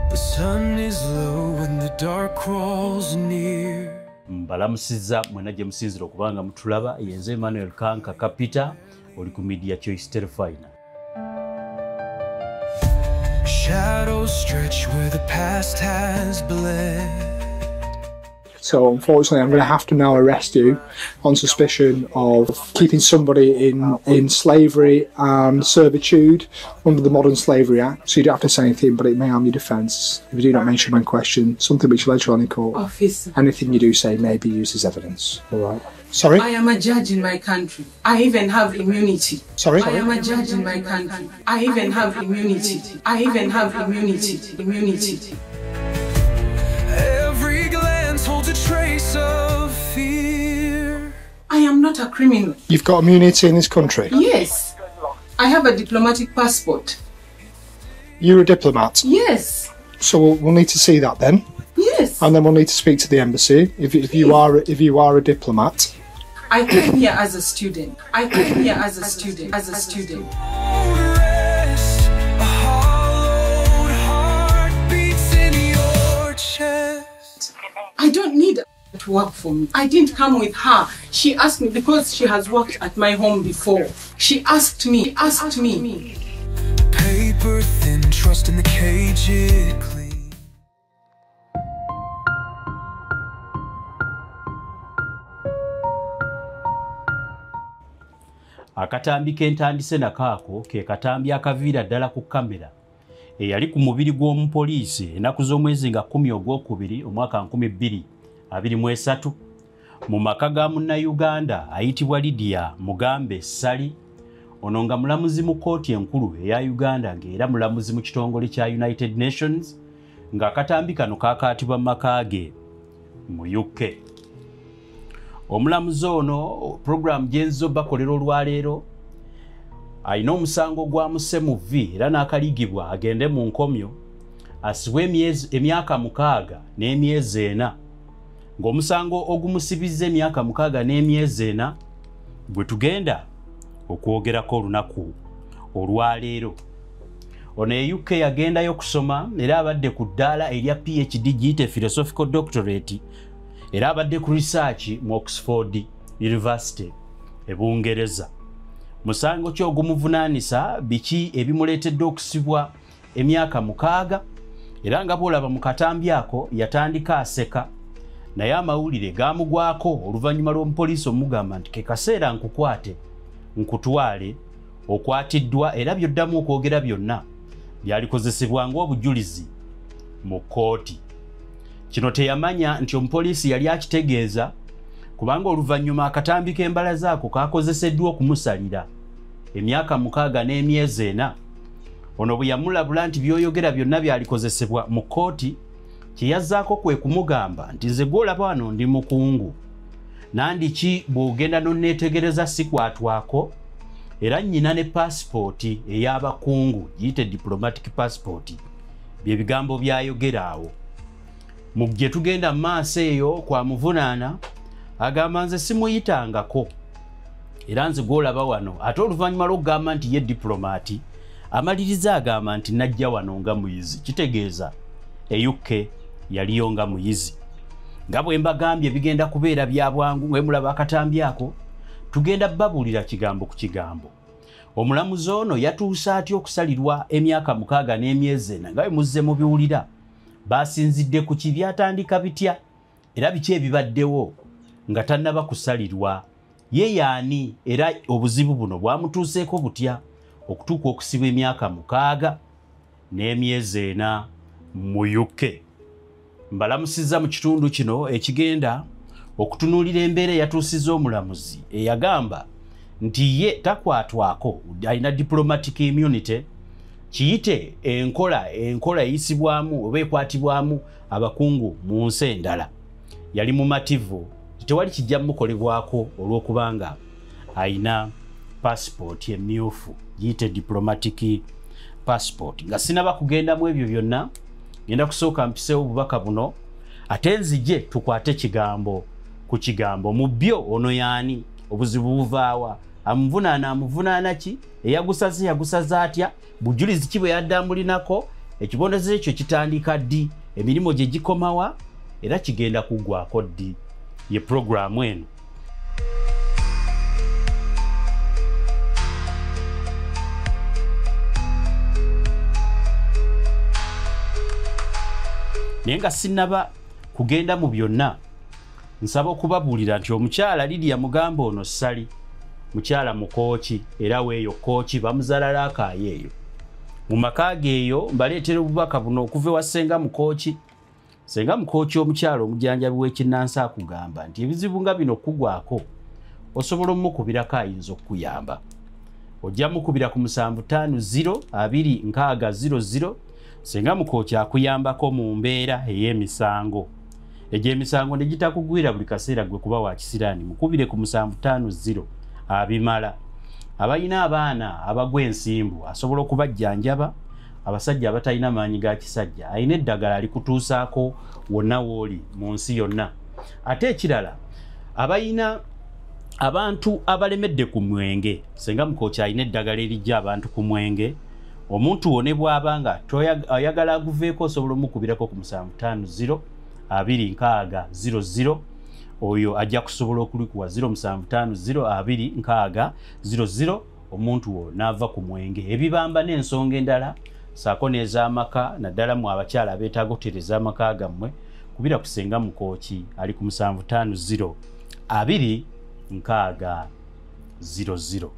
The sun is low when the dark crawls near. Mbalamusizza mwena gye musinzira okubanga mutulaba. Yenze Emmanuel Kanka Kapita, oli ku Media Choice Terefayina. Shadows stretch where the past has bled. So unfortunately, I'm going to have to now arrest you on suspicion of keeping somebody in slavery and servitude under the Modern Slavery Act. So you don't have to say anything, but it may harm your defence if you do not mention when questioned, something which later on in court. Officer. Anything you do say may be used as evidence. All right. Sorry? I am a judge in my country. I even have immunity. Sorry? I am a judge in my country. I even have immunity. I even have immunity. Immunity. Every glance holds a trace of fear. I am not a criminal. You've got immunity in this country? Yes. I have a diplomatic passport. You're a diplomat? Yes. So we'll need to see that then. Yes. And then we'll need to speak to the embassy if you are a diplomat. I came here as a student. I came here as a student. As a student. Rest, a hollowed heart beats in your chest. I don't need to work for me. I didn't come with her. She asked me because she has worked at my home before. She asked me. Asked me. Paper thin, trust in the cage it cleans. Akatambi kentandise nakaako ke katambi akaviira ddala ku kamera eyali ku mubiri gw'omupoliisi ennaku z'omwezi nga 10 ogwokubiri omwaka 2023 mu maka ga munnayuganda ayitibwa Lydia Mugambe Ssali. Ono nga mulamuzi mu kkooti enkulu eya Uganda ng'era mulamuzi mu kitongole kya United Nations, ng'akatambi kano kakaatibwa mu maka ge mu UK. Omulamuzi ono program gyenzo bakolera olwaleero alina omusango gwa musemuvi era n'akaligibwa agende mu nkomyo asibwe emyaka 6 n'emyezi 4, ng'omusango ogumusibizza emyaka 6 n'emyezi 4 gwe tugenda okwogerako olunaku olwaleero. Ono e UK yagendayo okusoma era abadde ku ddaala erya PhD giyite Philosophical Doctorate, era abadde ku research mu Oxford University e Bungereza. Musango ki ogumuvunaanisa, biki ebimuleetedde okusibwa emyaka 6, era nga bw'olaba mu katambi ako yatandika aseka, naye amawulire gaamugwako oluvannyuma lw'omupoliisi omugamba nti ke kaseera nkukwate nkutwale, okwatiddwa era by'oddamu okwogera byonna byalikozesebwa ng'obujulizi mu kkooti. Kino teyamanya nti omupoliisi yali akitegeeza, kubanga oluvannyuma akatambi k'embalaza ako kakozeseddwa okumusalira emyaka 6 n'emyezi 4. Ono bwe yamulabula nti by'oyogera byonna byalikozesebwa mu kkooti, kye yazzaako kwe kumugamba nti nze gw'olaba wano ndi mukungu, nandiki bw'ogenda n'onneetegereza sikwatwako, era nnyina ne paasipooti ey'abakungu giyite diplomatic passport, bye bigambo by'ayogera awo. Mu gye tugenda mu maaso eyo kwa muvunaana agamba nze simuyitangako era nze gw'olaba wano. Ate oluvannyuma lw'okugamba nti ye diplomaati, amaliriza agamba nti najja wano nga muyizi, kitegeeza e UK yaliyo nga muyizi. Nga bwe mbagambye bigenda kubeera bya bwangu, nga mulaba akatambi ako tugenda babuulira kigambo ku kigambo. Omulamuzi ono yatuusa atya okusalirwa emyaka 6 n'emyezi 4 nga bwe muzze mubiwulira? Basinzidde ku ki, byatandika bitya era biki ebibaddewo nga tannaba kusalirwa, ye yaani, era obuzibu buno bwamutuuseeko butya okutuuka okusibwa emyaka 6 n'emyezi 4 mu UK. Mbalamusizza mu kitundu kino ekigenda okutunuulira embeera eyatuusizza omulamuzi eyagamba nti ye takwatwako, alina diplomatic immunity, kiyite enkola eyisibwamu oba ekwatibwamu abakungu mu nsi endala. Yali mumativu tewali kijja mukolebwako olw'okubanga alina passport emyufu giyite diplomatic passport. Nga sinaba kugendamu ebyo byonna, ngenda kusooka mpiseewo obubaka buno ate nzije tukwate kigambo ku kigambo. Mu byo ono yaani, obuzibu buvaawa, amuvunaana amuvunaana ki, eyagusaze yagusaze atya, bujulizi ki bwe yadde amulinako, Ekibonerezo ekyo kitandika ddi? Emirimu gye gikomawa? Era kigenda kuggwako ddi? Ye puroguramu eno. Naye nga sinnaba kugenda mu byonna, nsaba okubabuulira nti omukyala Lydia Mugambe ono Ssali mukyala Mukooki, era weeyo Kooki bamuzaala Raakaayi eyo. Mu maka ge eyo mbaleetera obubaka buno okuva ewa Ssenga Mukooki. Ssenga Mukooki omukyala omujjanjabi w'ekinnansi akugamba nti ebizibu nga bino okugwako osobola omukubirako ayinza okukuyamba. Ojja mukubira ku 750 2 6 00. Ssenga Mukooki akuyambako mu mbeera ey'emisango. Egy'emisango ne gitakugwira buli kaseera gwe kuba wa kisiraani, mukubire ku 750 abimala. Abalina abaana abagwa ensimbu asobola okubajjanjaba. Abasajja abatalina maanyi ga kisajja alina eddagala alikutuusaako wonna w'oli mu nsi yonna. Ate ekirala, abalina abantu abalemedde ku mwenge, Ssenga Mukooki alina eddagala erijja abantu ku mwenge. Omuntu wo ne bw'aba nga ayagala aguveeko osobola omukubirako ku 750 2 6 00. Oyo ajja kusobola okulikuwa 0750 2 6 00, omuntu wo n'ava ku mwenge. Ebibamba n'ensonga endala saako n'ez'amaka, naddala mu abakyala abeetaaga okutereeza amaka gammwe, kubira ku Ssenga Mukooki ali ku 750 2 6 00.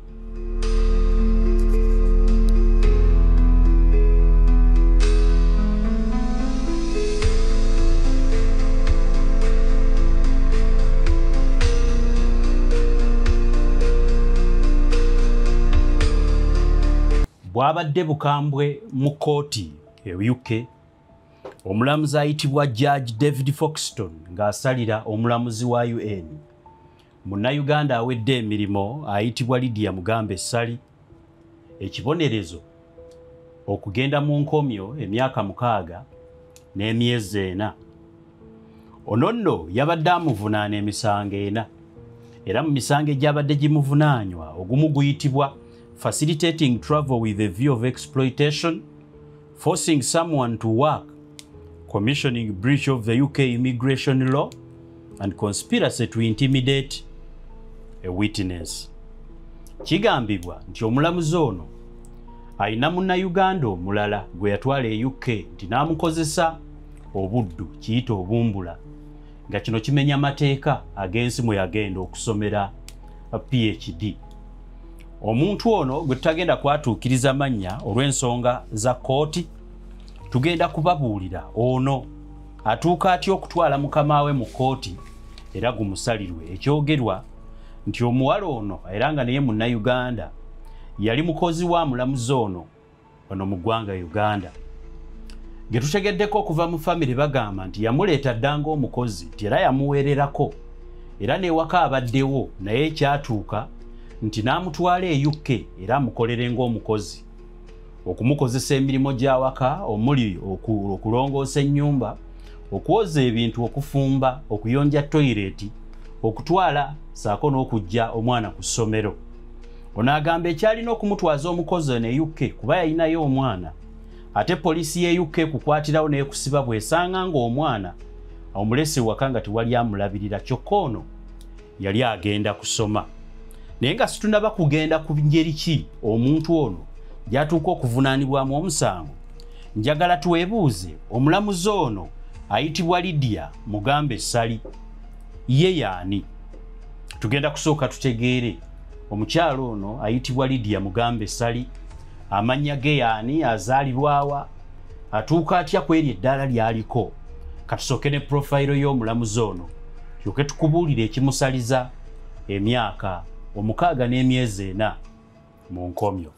Bwabadde bukambwe mu kkooti e UK, omulamuzi ayitibwa Judge David Foxton ng'asalira omulamuzi wa UN Munnayuganda awedde emirimu ayitibwa Lydia Mugambe Ssali ekibonerezo okugenda mu nkomyo emyaka 6 n'emyezi 4. Ono nno yabadde amuvunaana emisango 4, era mu misango egyabadde gimuvunaanywa ogumu guyitibwa facilitating travel with a view of exploitation, forcing someone to work, commissioning breach of the UK immigration law, and conspiracy to intimidate a witness. Kigambibwa nti omulamuzi ono alina Munnayuganda omulala gwe yatwala e UK nti n'amukozesa obuddu, kiyite obumbula, nga kino kimenya amateeka ag'ensi mwe yagenda okusomera PhD. Omuntu ono gwe tutagenda kwatuukiriza mannya olw'ensonga za kkooti, tugenda kubabuulira ono atuuka atya okutwala mukama we mu kkooti era gumusalirwe. Ekyogerwa nti omuwala ono era nga naye Munnayuganda yali mukozi wa mulamuzi ono wano mu ggwanga Uganda. Ge tutegeddeko okuva mu famire bagamba nti yamuleeta dda ng'omukozi, nti era yamuweererako era n'ewaka abaddewo, naye ekyatuuka nti n'amutwala e UK era amukolere ng'omukozi, okumukozesa emirimu gy'awaka omuli okulongoosa ennyumba, okwoza ebintu, okufumba, okuyonja toyireti, okutwala saako n'okujja omwana ku ssomero. Ono agamba ekyalina okumutwaza omukozi ono e UK kuba yalinayo omwana, ate poliisi y'e UK kukwatirawo n'ekusiba bw'esanga ng'omwana omulese waka nga tewali amulabirira, kyokka ono yali agenda kusoma. Naye nga situnaba kugenda ku ngeri ki omuntu ono gy'atuuka okuvunaanibwamu omusango, njagala twebuuze omulamuzi ono ayitibwa Lydia Mugambe Ssali ye yaani? Tugenda kusooka tutegeere omukyala ono ayitibwa Lydia Mugambe Ssali amannya ge yaani, azaalibwawa, atuuka atya ku eryo eddaala ly'aliko. Katusooke ne profayiro y'omulamuzi ono tulyoke tukubuulire ekimusaliza emyaka 6 n'emyezi 4 mu nkomyo.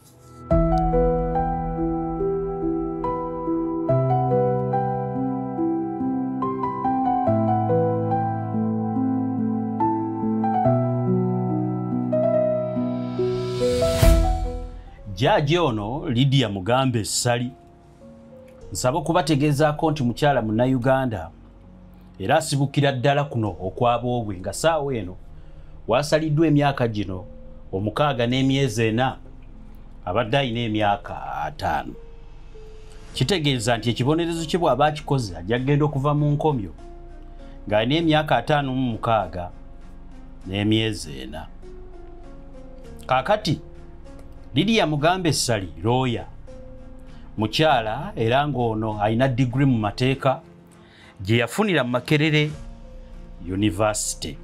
Jaaji ono Lydia Mugambe Ssali nsaba okubategeezaako nti mukyala Munnayuganda era asibukira ddala kuno okwaboobwe, nga ssaawa eno wasaliddwa emyaka gino 6 n'emyezi 4, abadde alina emyaka 5. Kitegeeza nti ekibonerezo kye bw'aba akikoze ajja kugenda okuva mu nkomyo ng'alina emyaka 56 n'emyezi 4. Kaakati Lydia Mugambe Ssali lawyer mukyala, era ng'ono alina digiri mu mateeka gye yafunira mu Makerere University.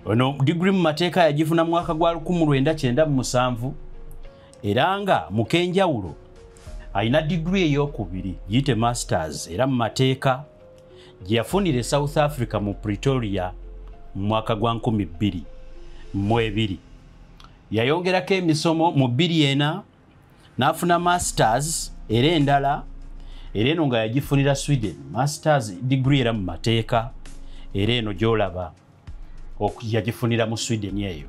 Ono digiri mu mateeka yagifuna mu mwaka gwa 1997, era nga mu kenjawulo alina digiri eyokubiri giyite masters era mu mateeka gye yafunira e South Africa mu Pretoria mu mwaka gwa 2002. Yayongerako emisomo mu 2004 n'afuna masters era endala, era eno nga yagifunira Sweden, masters degree era mu mateeka, era eno gy'olaba yagifunira mu Sweden eyo.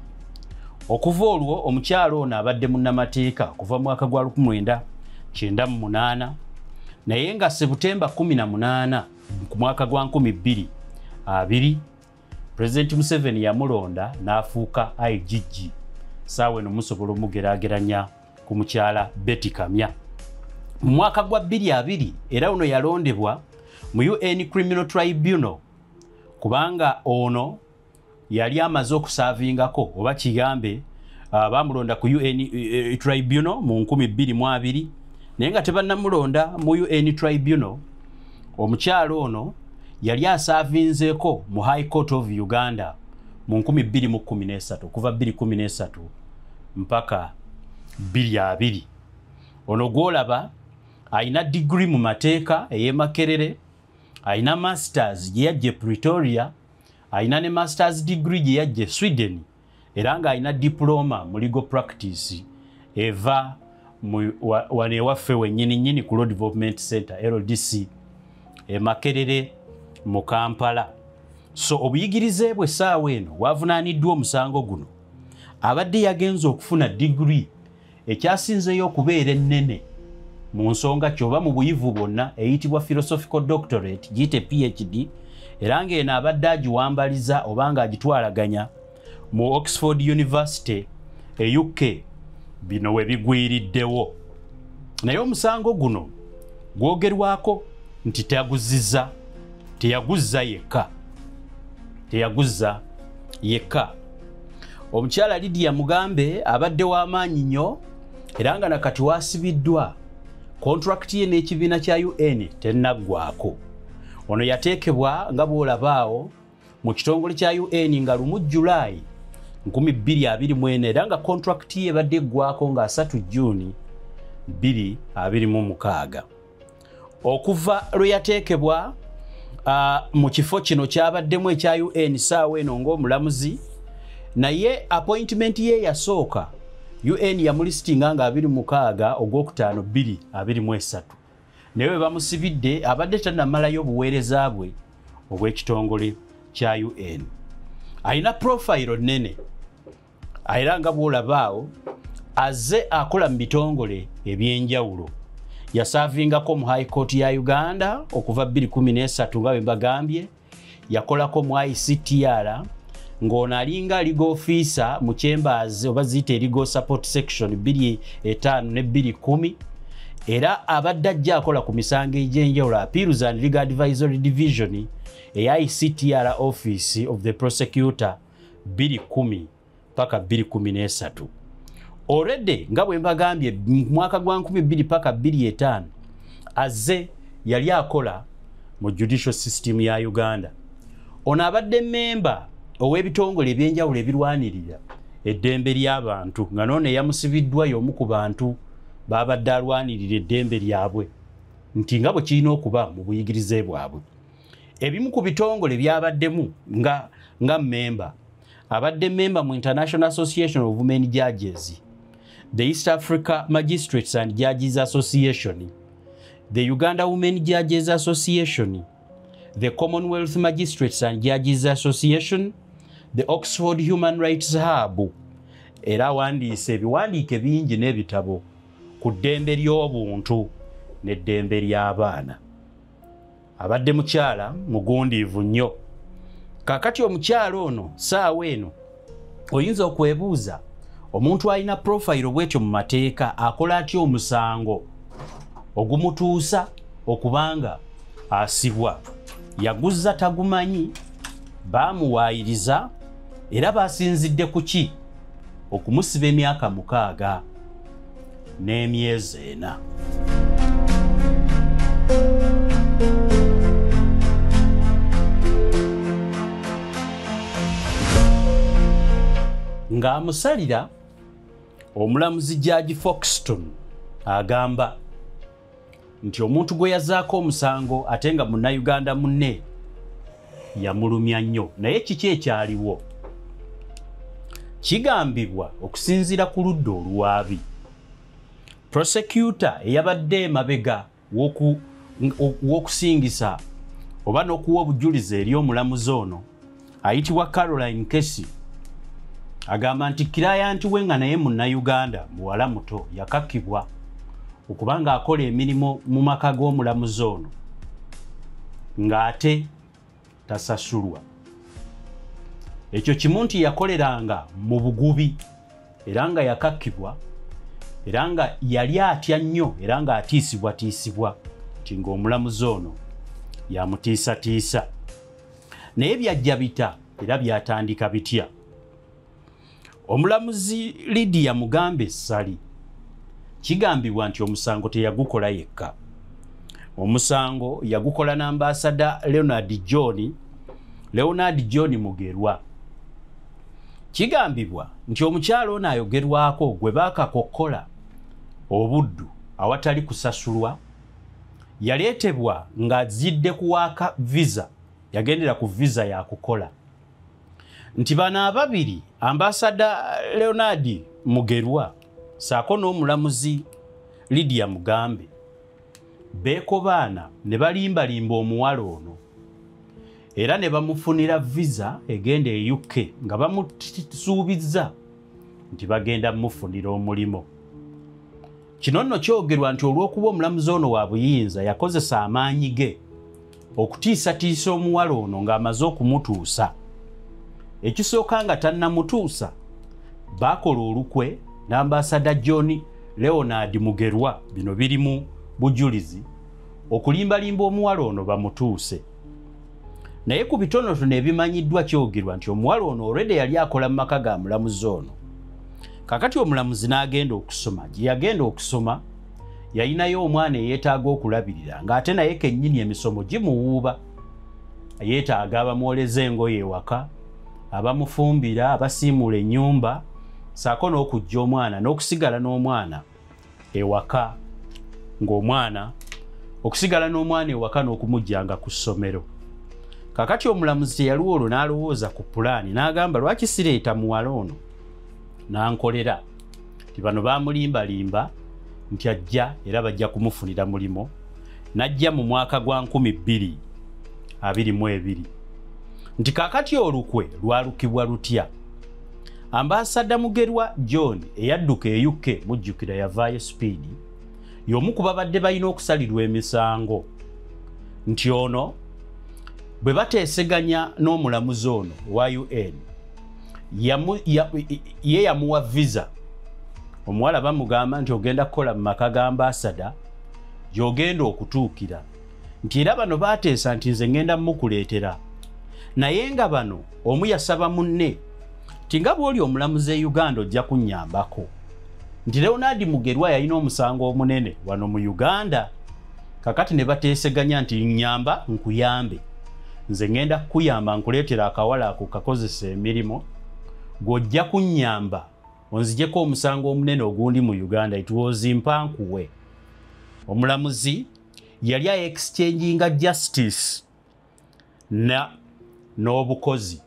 Okuva olwo omukyalo ono abadde munnamateeka okuva mu mwaka gwa 1998, naye nga Sebutemba 18 ku mwaka gwa 2020 President Museveni yamulonda n'afuuka IGG. Saawa eno musobola omugeraageranya ku mukyala Betty Kamya. Mu mwaka gwa 2020 era ono yalondebwa mu UN Criminal Tribunal, kubanga ono yali amaze okusaavingako oba kigambe bamulonda ku UN Tribunal mu 2020, naye nga tebannamulonda mu UN Tribunal. Omukyalo ono yali asaavinzeeko mu High Court of Uganda mu 2013, okuva 2013 mpaka 2020. Ono gw'olaba alina digiri mu mateeka ey'e Makerere, alina masters gye yajja e Pretoria, alina ne masters degree gye yajja e Sweden, era ng'alina diploma mu legal practice eva wano ewaffe wennyini nnyini ku Law Development Center LDC e Makerere mu Kampala. So obuyigirize bwe essaawa eno wavunaaniddwa omusango guno, abadde yagenze okufuna digiri ekyasinzeeyo okubeera ennene mu nsonga kyoba mu buyivu bwonna eyitibwa philosophical doctorate giyite PhD, era ng'eno abadde agiwambaliza oba ng'agitwalaganya mu Oxford University e UK. Bino we bigwiriddewo. Naye omusango guno gwogerwako nti teyaguzza yekka. Omukyala Lydia Mugambe abadde w'amaanyi nnyo, era nga nakati wasibiddwa kontrakiti ye n'ekibiina kya UN tennaggwako. Ono yateekebwa nga bw'olabaawo mu kitongole kya UN nga 1 Julaayi 2024, era nga kontrakiti ye ebadde eggwako nga 3 Juni 2026. Okuva lwe yateekebwa mu kifo kino kyabaddemu ekya UN saawa eno ng'omulamuzi, naye appointment ye yasooka UN yamulistinga nga 26 Ogwokutaano 2023, naye we bamusibidde abadde tannamalayo obuweereza bwe obw'ekitongole kya UN. Alina profile nnene, era nga bw'olabaawo azze akola mu bitongole ebyenjawulo. Yasaavingako mu High Court ya Uganda okuva 2013 nga bwe mbagambye, yakolako mu ICTR ng'ono alinga legal officer mu chambers oba ziyite legal support section 2005 ne 2010, era abadde ajja akola ku misango egy'enjawulo Appeals and Legal Advisory Division eya ICTR Office of the Prosecutor 2010 paka 2013. Already nga bwe mbagambye mu mwaka gwa 2000 paka 2005 azze yali akola mu judicial system ya Uganda. Ono abadde memba ow'ebitongole ebyenjawulo ebirwanirira eddembe ly'abantu, nga noono eyamusibiddwa y'omu ku bantu babadde alwanirira eddembe lyabwe nti nga bwe kirina okuba mu buyigirize bwabwe. Ebimu ku bitongole byabaddemu nga memba, abadde memba mu International Association of Women Judges, the East Africa Magistrates and Judges Association, the Uganda Women Judges Association, the Commonwealth Magistrates and Judges Association, the Oxford Human Rights Hub. Era awandiise ebiwandiike bingi n'ebitabo ku ddembe ly'obuntu n'eddembe ly'abaana. Abadde mukyala mugundiivu nnyo. Kaakati omukyala ono saawa eno oyinza okwebuuza, omuntu alina profile bwetyo mu mateeka akola atya omusango Ogumutuusa okubanga asibwa yaguzza tagumanyi, baamuwaayiriza era basinzidde ku ki okumusiba emyaka 6 n'emyezi 4. Ng'amusalira omulamuzi Judge Foxton agamba nti omuntu gwe yazaako omusango ate nga munnayuganda munne yamulumya nnyo. Naye kiki ekyaliwo? Kigambibwa okusinziira ku ludda oluwaabi, prosecutor eyabadde emabega w'okusingisa oba n'okuwa obujulizi eri omulamuzi ono ayitibwa Caroline Kesi agamba nti client we nga naye munnayuganda muwala muto yakakibwa okubanga akola emirimu mu maka g'omulamuzi ono ng'ate tasasulwa. Ekyo kimu nti yakoleranga mu bugubi era nga yakakibwa era nga yali atya nnyo era nga atiisibwatiisibwa nti ng'omulamuzi ono yamutiisatiisa. Naye byajja bita era byatandika bitya? Omulamuzi Lydia Mugambe Ssali kigambibwa nti omusango teyagukola yekka. Omusango yagukola n'ambasada Leonard John Mugerwa. Kigambibwa nti omukyala ono ayogerwako gwe baakakokkola obuddu awatali kusasulwa yaleetebwa ng'azidde kuwaaka visa, yagendera ku visa yakukola. Nti bano ababiri ambasada Leonard Mugerwa saako n'omulamuzi Lydia Mugambe beekobaana ne balimbalimba omuwala ono era ne bamufunira visa egenda e UK nga bamusuubizza nti bagenda mufunira omulimu. Kino nno kyogerwa nti olw'okuba omulamuzi ono wa buyinza yakozesa amaanyi ge okutiisatiisa omuwala ono ng'amaze okumutuusa. Ekisooka nga tannamutuusa baakola olukwe n'ambasada John Leonard Mugerwa, bino biri mu bujulizi, okulimbalimba omuwala ono bamutuuse. Naye ku bitonotono ebimanyiddwa kyogerwa nti omuwala ono already yali akola mu maka ga mulamuzi ono. Kakati omulamuzi n'agenda okusoma, gye yagenda okusoma yalinayo omwana eyeetaaga okulabirira ng'ate naye kennyini emisomo gimuwuuba. Yeetaaga abamwoleza engoye ewaka, abamufumbira, abasiimuula ennyumba, saako n'okujja omwana n'okusigala n'omwana ewaka, ng'omwana okusigala n'omwana ewaka n'okumuggyanga ku ssomero. Kakati omulamuzi teyaliwo olwo n'alowooza ku pulaani n'agamba lwaki sireeta muwala ono n'ankolera. Nti bano baamulimbalimba nti ajja era bajja kumufunira mulimo, n'ajja mu mwaka gwa 2022. Nti kakati olukwe lwalukibwa lutya? Ambasada Mugerwa John eyadduka e UK, mujjukira yavaayo sipiidi, y'omu ku babadde balina okusalirwa emisango nti ono bwe bateeseganya n'omulamuzi ono owa UN ye yamuwa visa. Omuwala bamugamba nti ogenda kukola mu maka ga ambasada gy'ogenda okutuukira, nti era bano baateesa nti nze ngenda mukuleetera. Naye nga bano omu yasaba munne nti nga bw'oli omulamuzi e Uganda ojja kunnyambako, nti Leonard Mugerwa yalina omusango omunene wano mu Uganda. Kakati ne bateeseganya nti nnyamba nkuyambe, nze ngenda kukuyamba nkuleetera akawala ako kakozesa emirimu, gw'ojja kunnyamba onzijeko omusango omunene ogundi mu Uganda. It was mpankuwe. Omulamuzi yali a-exchanginga justice n'obukozi.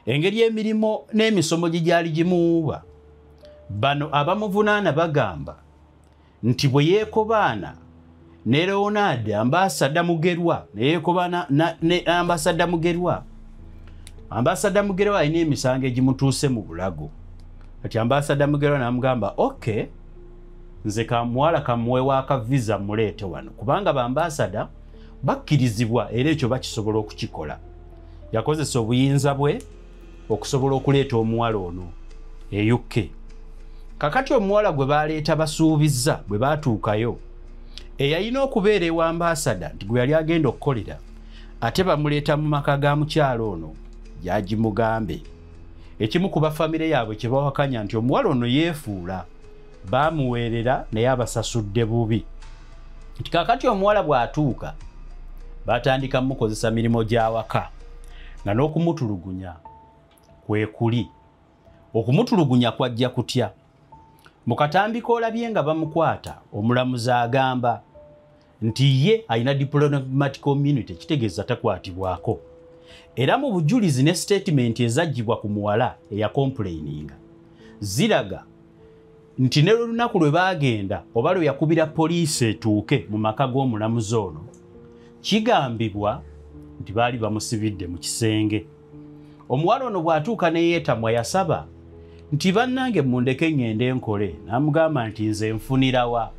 Engeri emirimu n'emisomo gye gyali gimuwuuba, bano abamuvunaana bagamba nti bwe yeekobaana ne Leonard ambasada Mugerwa, ne yeekobaana ne ambasada Mugerwa, ambasada Mugerwa alina emisango egimutuuse mu bulago. Kati ambasada Mugerwa n'amugamba okay, nze kamuwala kamuwe waka visa muleete wano, kubanga bambasada bakkirizibwa era ekyo bakisobola okukikola. Yakozesa obuyinza bwe okusobola okuleeta omuwala ono e UK. Kakati omuwala gwe baleeta basuubizza bwe baatuukayo Eyalina okubeera ewa ambasada nti gwe yali agenda okukolera, ate bamuleeta mu maka ga mukyalo ono gyagimugambe. Ekimu ku bafamire yaabwe kye bawakanya nti omuwala ono yeefuula, baamuweerera naye abasasudde bubi. Nti kaakati omuwala bw'atuuka batandika mukozesa mirimu gy'awaka nga n'okumutulugunya kwekuli. Okumutulugunya kwajja kutya? Mu katambi k'olabye nga bamukwata, omulamuzi agamba nti ye alina diplomatic immunity, kitegeeza takwatibwako. Era mu bujulizi ne sitatimenti ezaggyibwa ku muwala eyakomplaininga ziraga nti ne lunaku lwe baagenda oba lwe yakubira poliisi etuuke mu maka g'omulamuzi ono, kigambibwa nti baali bamusibidde mu kisenge. Omuwala ono bw'atuuka ne yeetamwa yasaba nti bannange mundeke ŋŋende nkole, n'amugamba nti nze nfunirawa,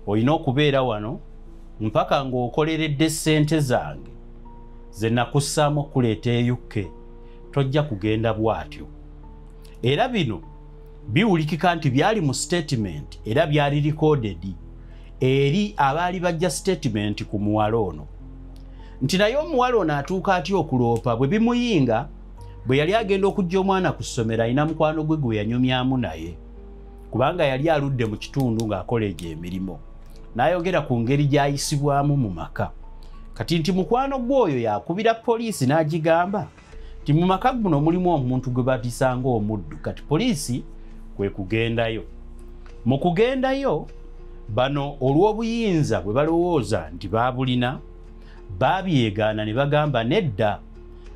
olina okubeera wano mpaka ng'okoleredde ssente zange ze nakussaamu okuleeta e UK, tojja kugenda bw'atyo. Era bino biwulikika nti byali mu statement era byali recorded eri abaali bajja statement ku muwala ono. Nti naye omuwala ono atuuka atya okuloopa bwe bimuyinga bwe yali agenda okujja omwana ku ssomero alina mukwano gwe gwe yanyumyamu naye, kubanga yali aludde mu kitundu ng'akola egyo emirimu, n'ayogera ku ngeri gy'ayisibwamu mu maka. Kati nti mukwano gwe oyo yakubira poliisi n'agigamba nti mu maka guno mulimu omuntu gwe batisanga omuddu. Kati poliisi kwe kugendayo. Mu kugendayo bano olw'obuyinza bwe balowooza nti baabulina baabyegaana ne bagamba nedda,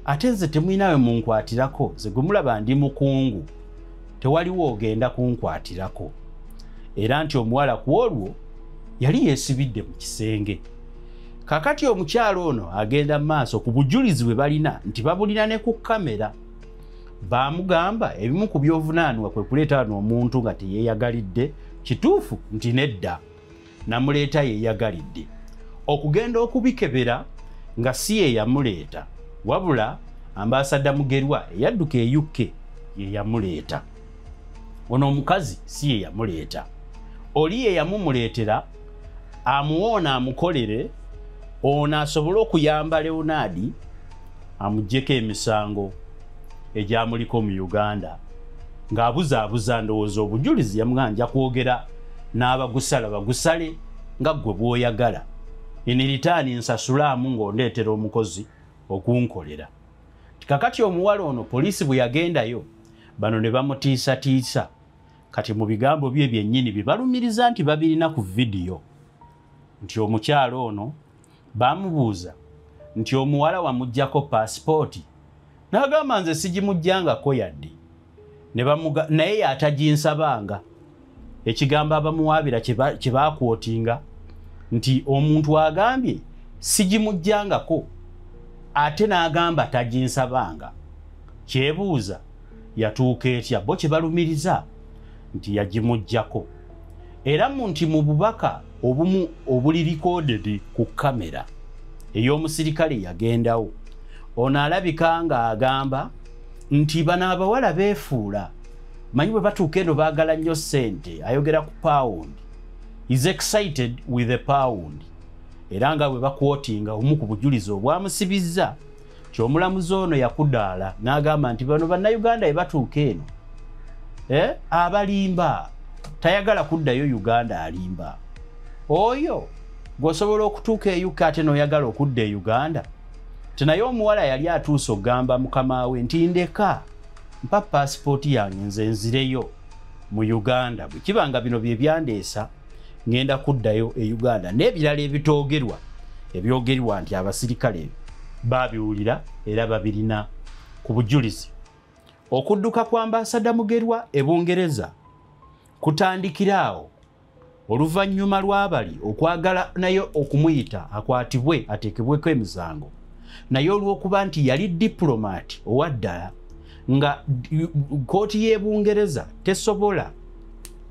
ate nze temulinawe munkwatirako, nze gwe mulaba ndi mukungu, tewaliwo ogenda kunkwatirako. Era nti omuwala ku olwo yali yeesibidde mu kisenge. Kakati omukyalo ono agenda mu maaso ku bujulizi bwe balina nti babulina ne ku kamera, baamugamba ebimu ku by'ovunaanibwa kwe kuleeta wano omuntu nga teyeeyagalidde. Kituufu nti nedda, namuleeta yeeyagalidde. Okugenda okubikebera nga si ye yamuleeta, wabula ambasada Mugerwa eyadduka e UK ye yamuleeta. Ono omukazi si ye yamuleeta, oli ye yamumuleetera amuwoona amukolere ono asobole okuyamba Leonard amuggyeko emisango egyamuliko mu Uganda ng'abuzaabuza ndowooza obujulizi yamugamba nja kwogera n'abagusala bagusale nga ggwe bw'oyagala, in return nsasulaamu ng'ondeetera omukozi okunkolera. Kakati omuwala ono poliisi bwe yagendayo bano ne bamutiisatiisa. Kati mu bigambo bye byennyini bye balumiriza nti babirina ku vidiyo nti omukyalo ono bamubuuza nti omuwala wamuggyako paasipooti, n'agamba nze sigimuggyangako yadde, naye yataginsabanga. Ekigambo abamuwaabira kye baakwotinga nti omuntu agambye sigimuggyangako ate n'agamba taginsabanga, kyebuuza yatuuka etya? Bo kye balumiriza nti yagimuggyako. Era nti mu bubaka obumu obuli recorded ku kamera ey'omusirikale yagendawo, ono alabika ng'agamba nti bano abawala beefuula, manyi bwe batuuka eno baagala nnyo ssente. Ayogera ku pound, is excited with the pound. Era nga bwe bakwotinga omu ku bujulizi obwamusibizza ky'omulamuzi ono yakudaala n'agamba nti bano bannayuganda bwe batuuka eno abalimba, tayagala kuddayo Uganda, alimba. Oyo gw'osobola okutuuka e UK ate n'oyagala okudda e Uganda. Naye omuwala yali atuuse okugamba mukama we nti ndeka, mpa paasipooti yange nze nzireyo mu Uganda, bwe kiba nga bino bye byandeesa ngenda kuddayo e Uganda. N'ebirala ebitoogerwa ebyogerwa nti abasirikale babiwulira era babirina ku bujulizi. Okudduka kwa ambasada Mugerwa e Bungereza kutandikira awo oluvannyuma lw'abali okwagala naye okumuyita akwatibwe ateekebweko emisango, naye olw'okuba nti yali diplomat owaddala nga kkooti y'e Bungereza tesobola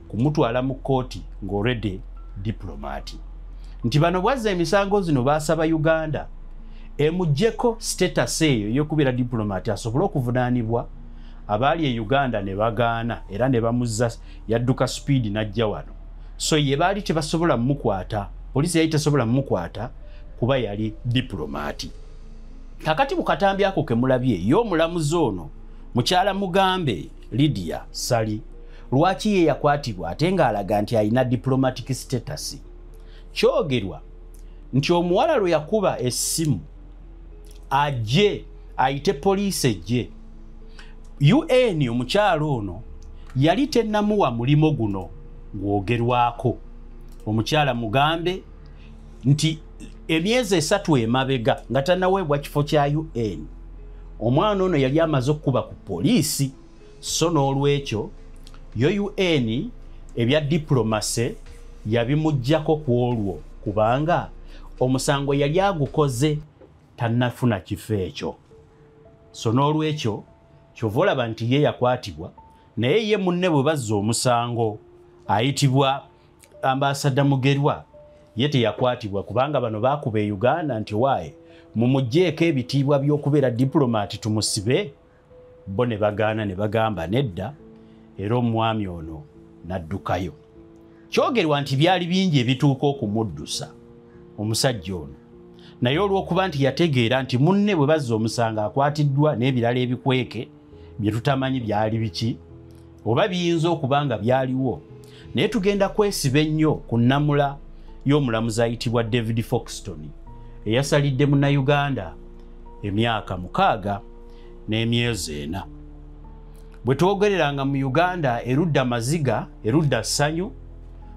kumutwala mu kkooti ng'already diplomat. Nti bano bwazza emisango zino baasaba Uganda emuggyeko status eyo ey'okubeera diplomat asobole okuvunaanibwa. Abaali e Uganda ne bagaana era ne bamuzza, yadduka speed n'ajja wano. So ye baali tebasobola mmukwata. Poliisi yali tesobola mumukwata kuba yali diplomaati. Kakati mu katambi ako ke mulabye, ye omulamuzi ono mukyala Mugambe Lydia Ssali, lwaki ye yakwatibwa ate ng'alaga nti alina diplomatic status? Kyogerwa nti omuwala lwe yakuba essimu ajje ayite poliisi ejje, UN omukyala ono yali tennamuwa mulimo guno gwogerwako. Omukyala Mugambe nti emyezi 3 emabega nga tannaweebwa kifo kya UN, omwana ono yali amaze okukuba ku poliisi. So n'olwekyo yo UN ebya diplomacy yabimuggyako ku olwo, kubanga omusango yali agukoze tannafuna kifo ekyo. So n'olwekyo kyova olaba nti ye yakwatibwa, naye ye munne bwe bazza omusango ayitibwa Ambasada Mugerwa ye teyakwatibwa, kubanga bano baakuba e Uganda nti waaye mumuggyeeko ebitiibwa by'okubeera diplomaati tumusibe. Bo ne bagaana ne bagamba nedda, era omwami ono n'addukayo. Kyogerwa nti byali bingi ebituuka okumuddusa omusajja ono, naye olw'okuba nti yategeera nti munne bwe bazza omusango akwatiddwa n'ebirala ebikweke bye tutamanyi byali biki oba biyinza okuba nga byaliwo, naye tugenda kwesiba ennyo ku nnamula y'omulamuzi ayitibwa David Foxton eyasalidde Munnayuganda emyaka 6 n'emyezi 4. Bwe twogereranga mu Uganda erudda maziga, erudda ssanyu,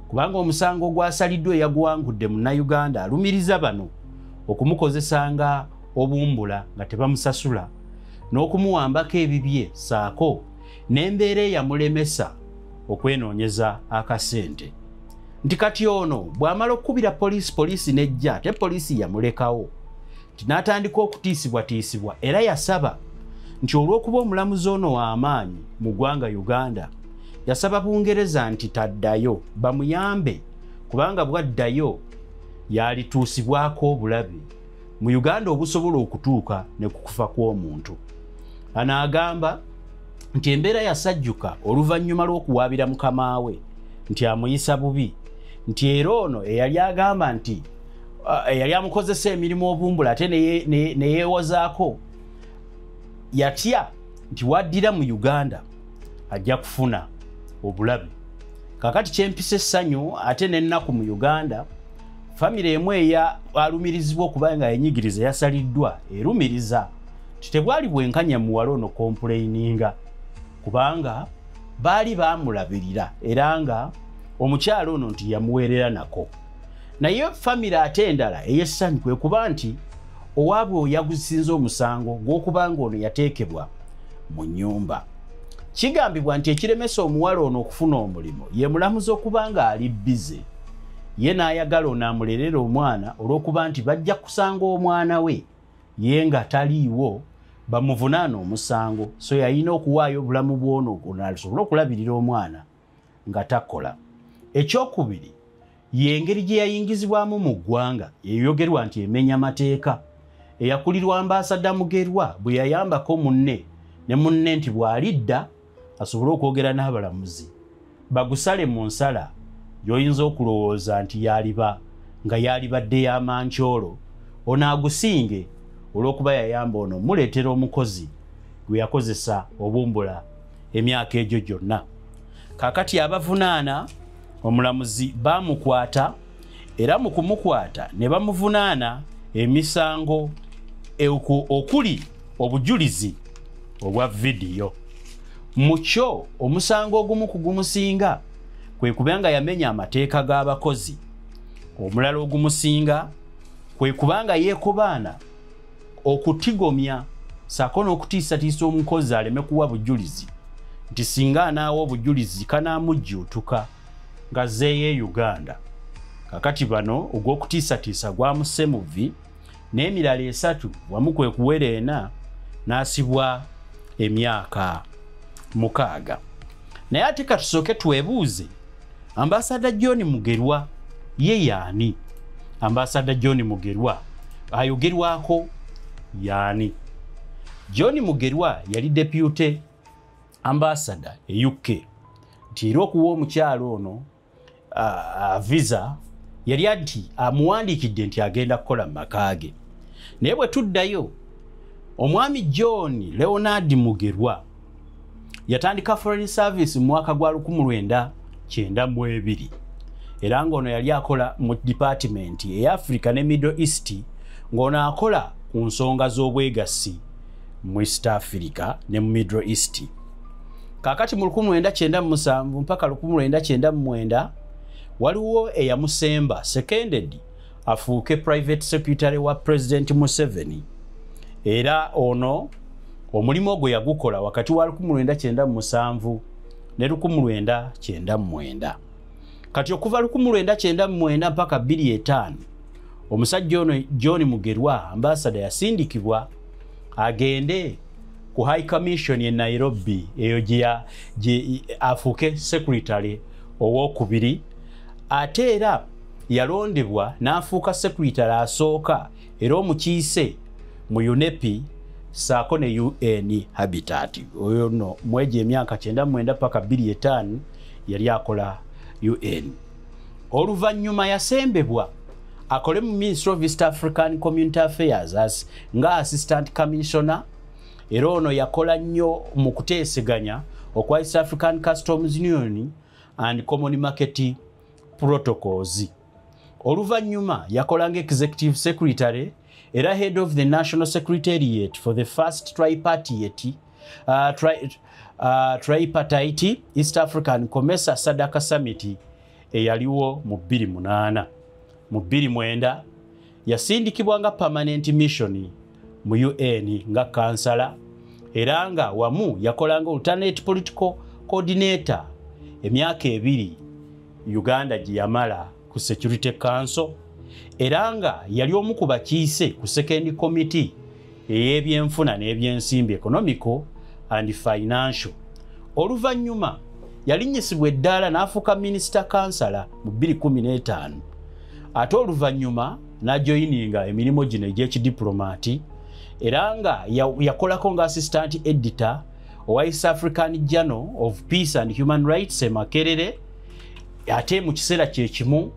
kubanga omusango ogwasaliddwa eyaguwangudde Munnayuganda alumiriza bano okumukozesanga obumbula nga tebamusasula n'okumuwambako ebibye saako n'embeera eyamulemesa okwenoonyeza akasente. Nti kati ono bw'amala okukubira poliisi, poliisi nejja, ate poliisi yamulekawo nti n'atandika okutiisibwatiisibwa. Era yasaba nti olw'okuba omulamuzi ono w'amaanyi mu ggwanga Uganda, yasaba Bungereza nti taddayo bamuyambe, kubanga bw'addayo yalituusibwako obulabe mu Uganda obusobola okutuuka ne ku kufa kw'omuntu. Anaagamba nti embeera yasajjuka oluvannyuma lw'okuwaabira mukama we nti amuyisa bubi, nti era ono eyali agamba nti eyali amukozesa emirimu obumbula ate ne yeewozaako, yatya nti waddira mu Uganda ajja kufuna obulabe. Kakati kyempisa essanyu ate n'ennaku mu Uganda, famire emu eya alumirizibwa okuba nga yenyigiriza yasaliddwa erumiriza nti tebwali bwenkanya muwala ono complaininga, kubanga baali baamulabirira era nga omukyala ono nti yamuweerera nako. Naye famire ate endala ey'essanyu kwe kuba nti owaabwe yagusinza omusango gw'okubanga ono yateekebwa mu nnyumba. Kigambibwa nti ekiremesa omuwala ono okufuna omulimu ye mulamuzi okuba nga ali bbize, ye n'ayagala ono amulerere omwana olw'okuba nti bajja kusanga omwana we ye nga taliiwo bamuvunaana omusango. So yalina okuwaayo obulamu bw'ono ono asobole okulabirira omwana nga takola. Ekyokubiri y'engeri gye yayingizibwamu mu ggwanga eyogerwa nti emenya mateeka, eyakulirwa Ambasada Mugerwa bwe yayambako munne ne munne nti bw'alidda asobole okwogera n'abalamuzi bagusale mu nsala gy'oyinza okulowooza nti yaliba nga yalibadde y'amankyolo, ono agusinge olw'okuba yayamba ono muleetera omukozi gwe yakozesa obumbula emyaka egyo gyonna. Kaakati abavunaana omulamuzi baamukwata, era mu kumukwata ne bamuvunaana emisango okuli obujulizi obwa vidiyo. Mu kyo omusango ogumu ku gumusinga kwe kubanga yamenya amateeka g'abakozi, omulala ogumusinga kwe kubanga yeekobaana okutigomya ssaako n'okutiisatiisa omukozi aleme kuwa bujulizi, nti singa anaawa obujulizi kanaamujjuutuka ng'azzeeyo e Uganda. Kakati bano ogw'okutiisatiisa gwamusse mu vvi n'emirala 3 wamu kwe kuwera 4 n'asibwa emyaka 6. Naye ate katusooke twebuuze, Ambasada John Mugerwa ye yaani? Ambasada John Mugerwa ayogerwako yaani? John Mugerwa yali deputy ambassador e UK, nti era okuwa omukyalo ono visa Yali nti amuwandiikidde nti agenda kukola mu maka ge. Naye bwe tuddayo, omwami John Leonard Mugerwa yatandika Foreign Service mu mwaka gwa 1992, era ng'ono yali akola mu department eya Africa ne Middle East, ng'ono akola ku nsonga z'obwegassi mu East Africa ne mu Middle East. Kaakati mu 1997 mpaka 1999 waliwo eyamusemba seconded afuuke private secretary wa President Museveni, era ono omulimu ogwo yagukola wakati wa 1997 ne 1999. Kati okuva 1999 mpaka 2005 omusajja ono John Mugerwa ambassador yasindikibwa agende ku High Commission e Nairobi, eyo gye afuuke secretary owokubiri. Ate era yalondebwa n'afuuka secretary asooka era omukiise mu UNEP saako ne UN Habitat. Oyo nno mwegyo emyaka 99 paka 2005 yali akola UN. Oluvannyuma yasembebwa akole mu Ministry of East African Community Affairs as nga assistant commissioner, era ono yakola nnyo mu kuteeseganya okwa East African Customs Union and Common Market Protocols. Oluvannyuma yakola nga executive secretary era head of the National Secretariat for the first tripartite East African COMESA SADC Summit eyaliwo mu 2008. Mu 2009 yasindikibwa nga permanent mission mu UN nga kansala, era nga wamu yakola nga alternate political coordinator emyaka 2 Uganda gye yamala ku Security Council, era nga yali omu ku bakiise ku second committee ey'ebyenfuna n'ebyensimbi, economical and financial. Oluvannyuma yalinnyisibwa eddaala n'afuuka minisita kansala mu 2015, ate oluvannyuma n'ajoyininga emirimu gino egy'ekidiplomaati, era nga yakolako nga assistant editor owa East African Journal of Peace and Human Rights e Makerere. Ate mu kiseera kye kimu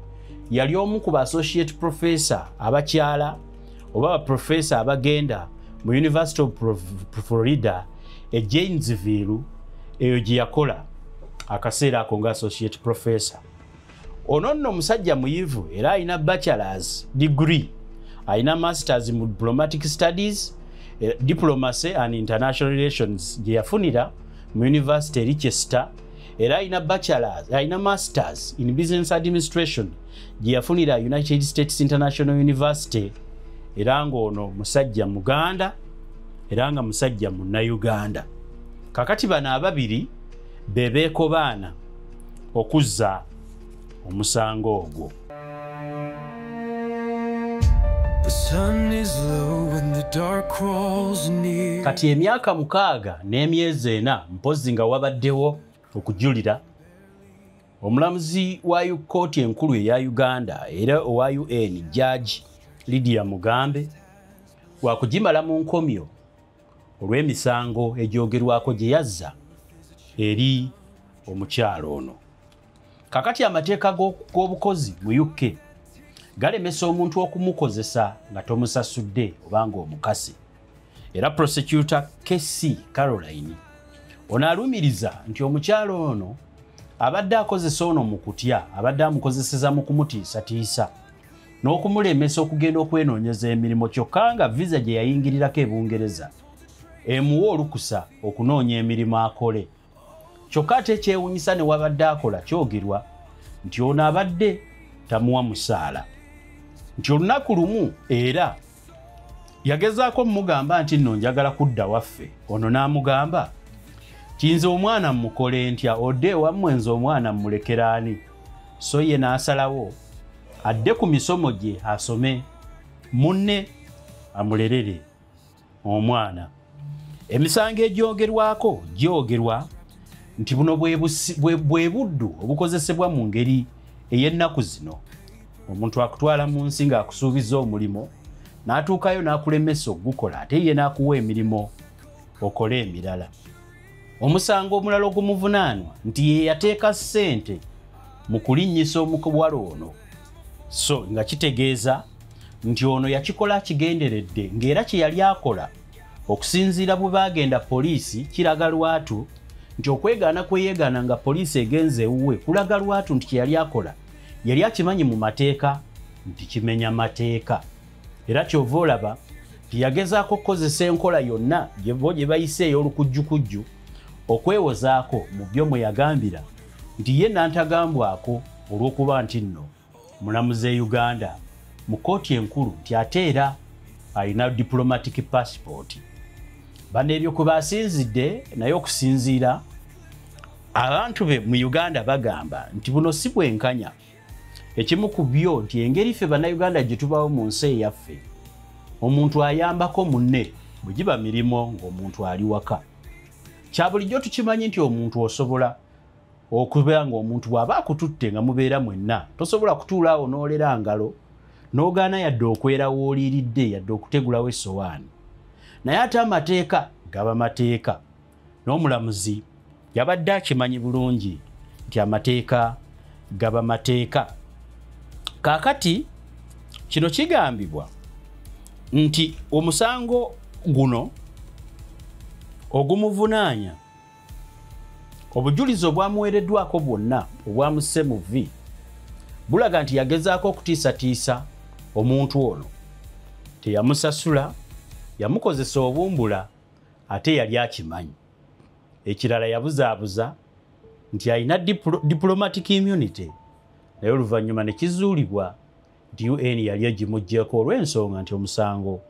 yali omu ku ba associate professor abakyala oba baprofessor abagenda mu University of Florida e Gainesville, eyo gye yakola akaseera ako nga associate professor. Ono nno musajja muyivu, era alina bachelor's degree, alina masters mu diplomatic studies, diplomacy and international relations gye yafunira mu University e Leicester, era alina bachelor's, alina masters in business administration gye yafunira United States International University, era ng'ono musajja Muganda era nga musajja Munnayuganda. Kakati bano ababiri be beekobaana okuzza omusango ogwo. Kati emyaka 6 n'emyezi 4 mpozzi nga wabaddewo okujulira, omulamuzi wa kkooti enkulu eya Uganda era owa UN Judge Lydia Mugambe wakugimala mu nkomyo olw'emisango egyogerwako gye yazza eri omukyalo ono. Kakati amateeka g'obukozi mu UK galemesa omuntu okumukozesa nga tomusasudde obanga omukasi. Era prosecutor KC Caroline ono alumiriza nti omukyalo ono abadde akozesa ono mu kutya, abadde amukozeseza mu kumutiisatiisa n'okumulemesa okugenda okwenoonyeza emirimu, kyokka nga visa gye yayingirirako e Bungereza emuwa olukusa okunoonya emirimu akole. Kyokka ate ekyewuunyisa ne wabadde akola kyogerwa nti ono abadde tamuwa musaala, nti olunaku lumu era yagezaako mugamba nti nno njagala kudda waffe. Ono n'amugamba nti nze omwana mmukole ntya, odde ewammwe nze omwana mmulekeraani? So ye n'asalawo adde ku misomo gye asome, munne amulerere omwana. Emisango egyogerwako gyogerwa nti buno bwe buddu obukozesebwa mu ngeri ey'ennaku zino. Omuntu akutwala mu nsi ng'akusuubiza omulimu, n'atuukayo n'akulemesa okugukola, ate ye n'akuwa emirimu okole emirala. Omusango omulala ogumuvunaanwa nti ye yateeka ssente mu kulinnyisa omuwala ono, So nga kitegeeza nti ono yakikola kigenderedde, ng'era kye yali akola okusinziira bwe baagenda poliisi kiraga lwatu nti okwegaana kweyegaana nga poliisi egenze ewuwe kulaga lwatu nti kye yali akola yali akimanyi mu mateeka nti kimenya mateeka. Era kyova olaba nti yagezaako okukozesa enkola yonna gye bayise ey'olukujjukujju okwewozaako mu byo mwe yagambira nti ye nantagambwako olw'okuba nti nno mulamuzi e Uganda mu kkooti enkulu nti ate era alina diplomatic passport. Bano ebyo kwe basinzidde, naye okusinziira abantu be mu Uganda bagamba nti buno si bwenkanya. Ekimu ku byo nti engeri ffe bannayuganda gye tubawo mu nsi eyaffe, omuntu ayambako munne bwe giba mirimu ng'omuntu ali waka. Kya bulijjo tukimanyi nti omuntu osobola okubeera ng'omuntu bw'aba akututte nga mubeera mwenna, tosobola kutuula awo n'olera ngalo n'ogaana yadde okwera w'oliiridde yadde okutegulawo essowaani. Naye ate amateeka gaba mateeka, n'omulamuzi yabadde akimanyi bulungi nti amateeka gaba mateeka. Kaakati kino kigambibwa nti omusango guno ogumuvunaanya obujulizi obwamuweereddwako bwonna obwamusse mu V bulaga nti yagezaako okutiisatiisa omuntu ono, teyamusasula, yamukozesa obumbula ate yali akimanyi. Ekirala yabuzaabuza nti alina diplomatic immunity, naye oluvannyuma ne kizuulibwa nti UN yali egimuggyeko olw'ensonga nti omusango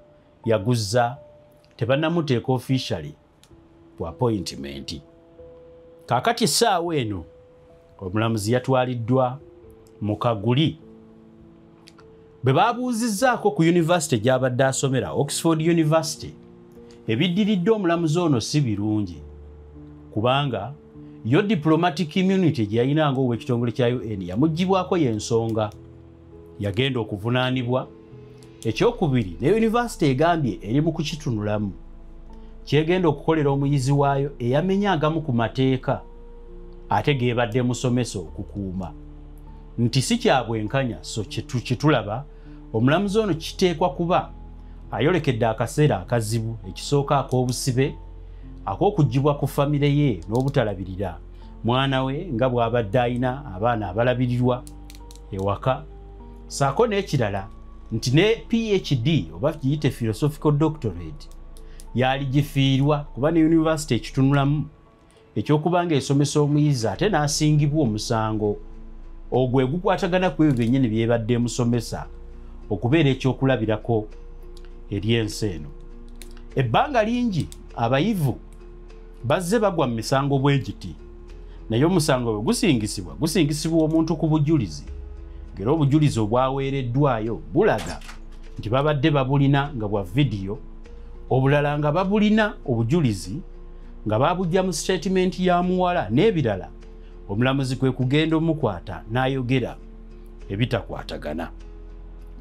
yaguzza tebannamuteeka officially ku appointment. Kaakati essaawa eno omulamuzi yatwaliddwa mu kaguli. Bwe baabuuzizzaako ku yunivasite gy'abadde asomera, Oxford University, ebiddiridde omulamuzi ono si birungi, kubanga yo diplomatic immunity gye yalina ng'ow'ekitongole kya UN yamuggyibwako y'ensonga yagenda okuvunaanibwa. Ekyokubiri, ne yunivasite egambye eri mu kukitunulamu kyegenda okukolera omuyizi waayo eyamenya agamu ku mateeka ate geebadde musomesa okukuuma nti si kya bwenkanya. So kyetulaba omulamuzi ono kiteekwa kuba ayolekedde akaseera akazibu, ekisooka ak'obusibe, ak'okuggyibwa ku famire ye n'obutalabirira mwana we nga bw'abadde alina abaana abalabirirwa ewaka, ssaako n'ekirala nti ne PhD oba giyite philosophical doctorate yali gifiirwa kuba ne yunivasite ekitunulamu ekyokuba ng'esomesa omuyizi ate n'asingibwa omusango ogwo egukwatagana ku ebyo byennyini byebadde emusomesa okubeera ekyokulabirako eri ensi eno. Ebbanga lingi abayivu bazze bagwa mu misango bwe giti, naye omusango bwe gusingisibwa omuntu ku bujulizi, ng'era obujulizi obwaweereddwayo bulaga nti babadde babulina nga bwa vidiyo, obulala nga babulina obujulizi nga babujja mu statement ya muwala n'ebirala. Omulamuzi kwe kugenda omukwata n'ayogera ebitakwatagana.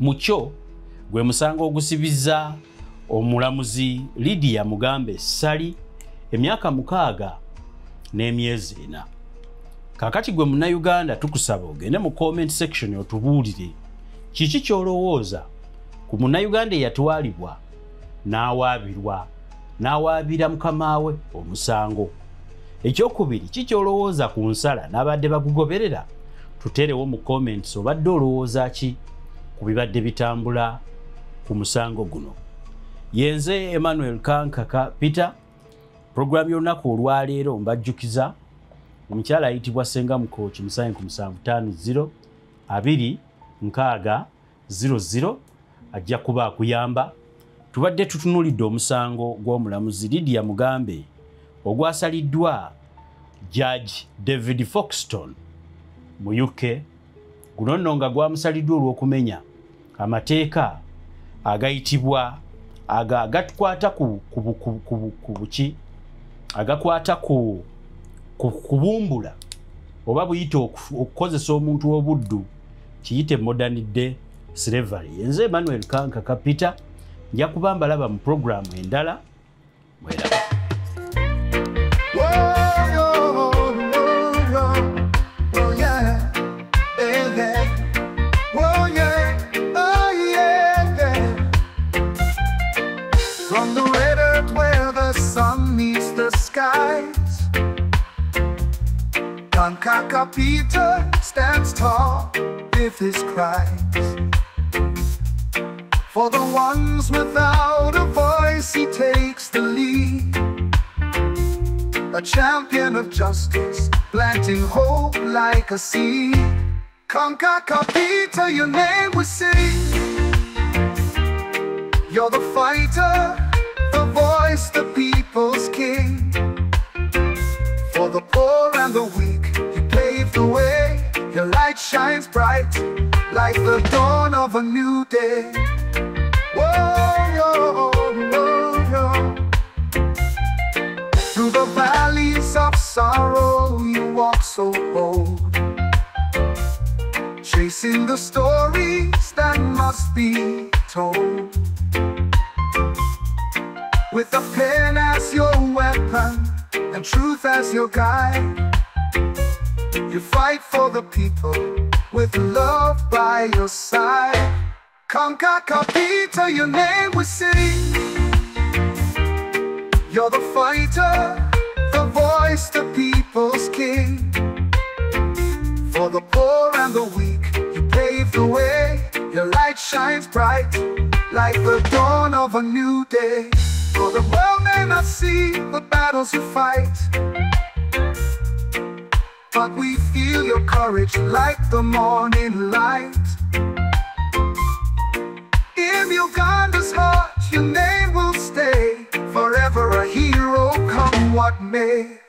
Mu kyo gwe musango ogusibizza omulamuzi Lydia Mugambe Ssali emyaka 6 n'emyezi 4. Kaakati gwe munnayuganda tukusaba ogende mu comment section otubuulire kiki ky'olowooza ku munnayuganda eyatwalibwa n'awaabirwa n'awaabira mukama we omusango. Ekyokubiri, kiki olowooza ku nsala n'abadde bagugoberera? Tuteerewo mu comments obadde olowooza ki ku bibadde bitambula ku musango guno. Yenze Emmanuel Kankaka Peter. Program y'olunaku olwaleero mbajjukiza omukyala ayitibwa Ssenga Mukooki 775 2 6 00 ajja kuba akuyamba. Tubadde tutunuulidde omusango gw'omulamuzi Lydia Mugambe ogwasaliddwa Judge David Foxton mu UK. Guno nno nga gwamusaliddwa olw'okumenya amateeka agayitibwa agatukwata ku buki agakwata ku kubumbula oba buyite okukozesa omuntu obuddu, kiyite modern day slavery. Yenze Emmanuel Kankaka Peter, nja kuba mbalaba mu programu endala. Mweraba. Oh yeah, oh yeah. skies. Kankaka Peter stands tall with his cries. For the ones without a voice, he takes the lead. A champion of justice, planting hope like a seed. Kankaka Peter, your name we sing. You're the fighter, the voice, the people's king. For the poor and the weak, you pave the way. Your light shines bright, like the dawn of a new day. Whoa, whoa, whoa, whoa. Through the valleys of sorrow, you walk so bold, chasing the stories that must be told. With a pen as your weapon and truth as your guide, you fight for the people with love by your side. Kankaka Peter, your name we sing. You're the fighter, the voice, the people's king. For the poor and the weak, you pave the way. Your light shines bright, like the dawn of a new day. For the world may not see the battles you fight, but we feel your courage like the morning light. In Uganda's heart, your name will stay, forever a hero, come what may.